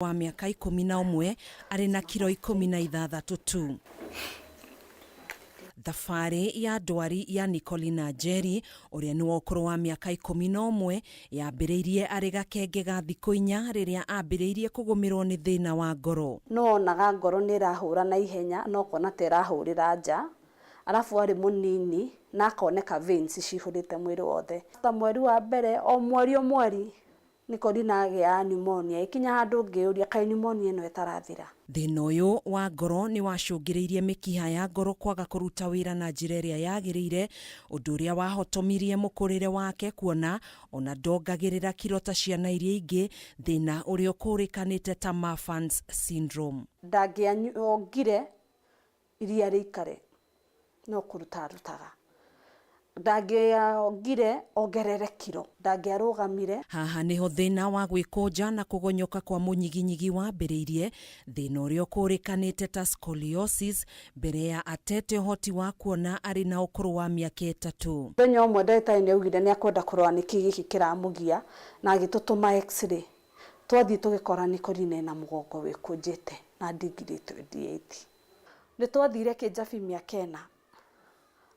Wa mĩaka 11 arĩ na kiro 16 tu. Thabarĩ ya ndwari ya Nicolina Njeri, ũrĩa nĩ wa ũkũrũ wa mĩaka 11, yambĩrĩirie arĩ gakenge ga thikũ 4 rĩrĩa ambĩrĩirie kũgũmĩrwo nĩ thĩna wa ngoro. No wonaga ngoro nĩ ĩrahũra na ihenya no ũkona ta ĩrahũrĩra nja, arabu arĩ mũnini na akoneka veins cihũrĩte mwĩrĩ wothe. Ta mweri wa mbere, o mweri o mweri Nicolina agĩaga pneumonia, ĩkinya handũ ngĩyũria kaĩ pneumonia ĩno ĩtarathira. Thĩna ũyũ wa ngoro nĩ wacũngĩrĩirie mĩkiha ya ngoro kwaga kũruta wĩra na njĩra ĩrĩa yagĩrĩire, ũndũ ũrĩa wahotomirie mũkũrĩre wake kuona ona ndongagĩrĩra kiro ta ciana iria ingĩ, thĩna ũrĩa ũkũrĩkanĩte ta Marfan's syndrome. Ndangĩongire iria rĩikare no kũruta arutaga, ndangĩongire ongerere kiro, ndangĩarũgamire. Haha nĩho thĩna wa gwĩkũnja na kũgonyoka kwa mũnyiginyigi wambĩrĩirie, thĩna ũrĩa ũkũrĩkanĩte ta scoliosis, mbere ya atete ũhoti wa kuona arĩ na ũkũrũ wa mĩaka 3. Mũthenya ũmwe ndagĩtarĩ nĩ augire nĩ akwenda kũrora nĩkĩ gĩkĩ kĩramũgia na agĩtũtũma x-ray. Twathiĩ tũgĩkora Nicolina ena mũgongo wĩkũnjĩte na ndigiri 28. Nĩ twathire Kĩnjabi mĩaka 4,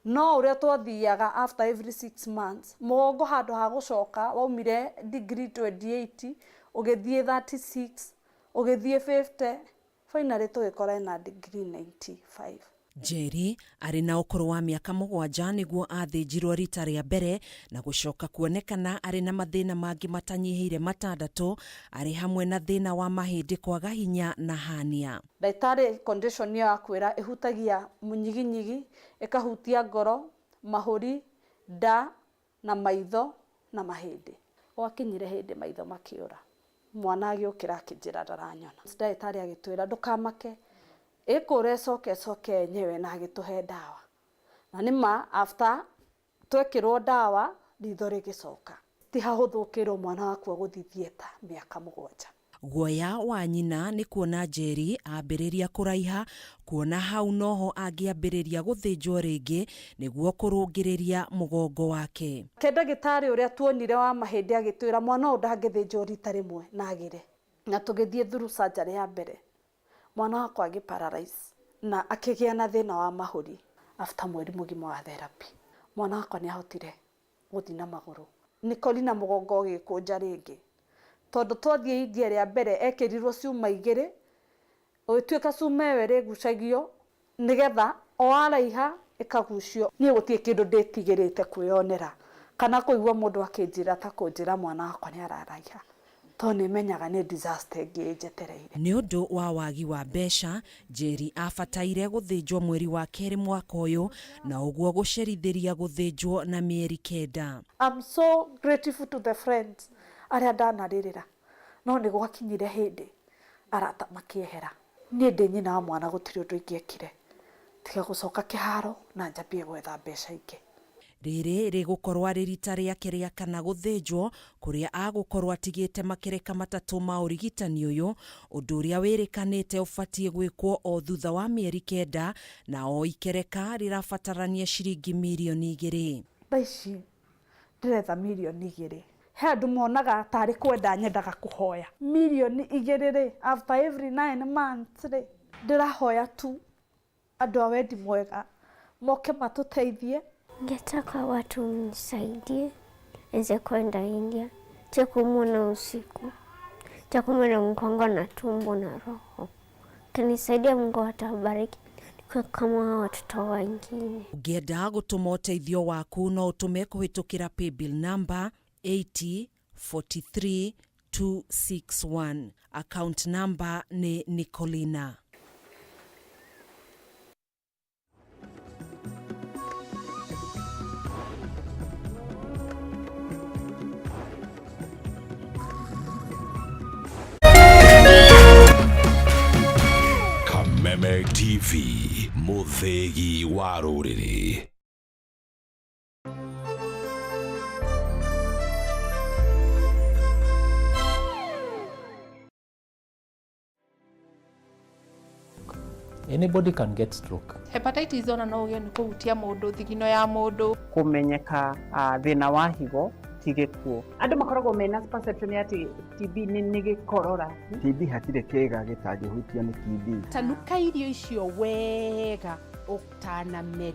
no ũrĩa twathiaga after every 6 months, mũgongo handũ ha gũcoka waumire degree 28 ũgĩthiĩ 36, ũgĩthiĩ 50, finally tũgĩkora ena degree 95. Njeri arĩ na ũkũrũ wa mĩaka 7 nĩguo athĩnjirwo rita rĩa mbere na gũcoka kuonekana arĩ na mathĩna mangĩ matanyihĩire 6, arĩ hamwe na thĩna wa mahĩndĩ kwaga hinya na hernia. Ndagĩtarĩ condition ĩyo akwĩra ĩhutagia mũnyiginyigi, ĩkahutia ngoro, mahũri, nda na maitho na mahĩndĩ. Gwakinyire hĩndĩ maitho makĩũra, mwana agĩũkĩra akĩnjĩra ndaranyona. Ndagĩtarĩ agĩtwĩra ndũkamake, ĩkũra ĩcoke ĩcoke yenyewe na agĩtũhe ndawa. Na nĩma after twekĩrwo ndawa ritho rĩgĩcoka. Ti hahũthũ ũkĩrwo mwana waku agũthiĩ theatre mĩaka 7. Guoya wa nyina nĩ kuona Njeri ambĩrĩria kũraiha, kuona hau noho angĩambĩrĩria gũthĩnjwo rĩngĩ nĩguo kũrũngĩrĩria mũgongo wake. Ke ndagĩtarĩ ũrĩa tuonire wa mahĩndĩ agĩtwĩra mwana ũyũ ndangĩthĩnjwo rita rĩmwe na agĩre. Na tũgĩthiĩ through surgery ya mbere, mwana wakwa agĩ paralyze na akĩgĩa na thĩna wa mahũri after mweri mũgima wa therapy. Mwana wakwa nĩ ahotire gũthiĩ na magũrũ. Nicolina mũgongo ũgĩkũnja rĩngĩ, tondũ twathiĩ India rĩa mbere ekĩrirwo ciuma 2, ũgĩtuĩka cuma ĩyo ĩrĩgucagio nĩgetha o araiha ĩkagucio. Niĩ gũtirĩ kĩndũ ndĩtigĩrĩte kwĩyonera kana kũigua mũndũ akĩnjĩra ta kũnjĩra mwana wakwa nĩ araraiha, tondũ nĩ menyaga nĩ disaster ĩngĩ ĩnjetereire. Nĩ ũndũ wa wagi wa mbeca, Njeri abataire gũthĩnjwo mweri wa 2 mwaka ũyũ, na ũguo gũcerithĩria gũthĩnjwo na mĩeri 9. I'm so grateful to the friends arĩa ndanarĩrĩra, no nĩ gwakinyire hĩndĩ arata makĩehera. Niĩ ndĩ nyina wa mwana gũtirĩ ũndũ ingĩekire tiga gũcoka kĩharo na njambie gwetha mbeca ingĩ. Rĩrĩ rĩgũkorwo arĩ rita rĩake rĩa kana gũthĩnjwo, kũrĩa agũkorwo atigĩte makereka 3 ma ũrigitani ũyũ, ũndũ ũrĩa wĩrĩkanĩte ũbatiĩ gwĩkwo o thutha wa mĩeri 9, na o ikereka rĩrabatarania ciringi mirioni 2. Thaa ici ndĩretha mirioni 2. He andũ monaga tarĩ kwenda nyendaga kũhoya mirioni 2 rĩ, after every 9 months rĩ, ndĩrahoya tu andũ a wendi mwega moke matũteithie. Ningetaka watu mnisaidie niweze kwenda India, sikuumwa na usiku, nitakuumwa na mgongo na tumbo na roho. Kinisaidia Mungu atabariki nikuwe kama watoto wengine. Ũngĩenda gũtũma ũteithio waku no ũtũme kũhĩtũkĩra paybill number 80 43 261. Account number nĩ Nicolina. Kameme TV, mũthĩgi wa rũrĩrĩ. Anybody can get stroke. Hepatitis ona no ũgĩe nĩ kũhutia mũndũ, thigino ya mũndũ. Kũmenyeka thĩna wa higo Ti gĩkuũ. Andũ makoragwo mena perception ya atĩ TB nĩ gĩkorora. TB hatirĩ kĩga gĩtangĩhutio nĩ TB. Tanuka irio icio wega ũtanameria.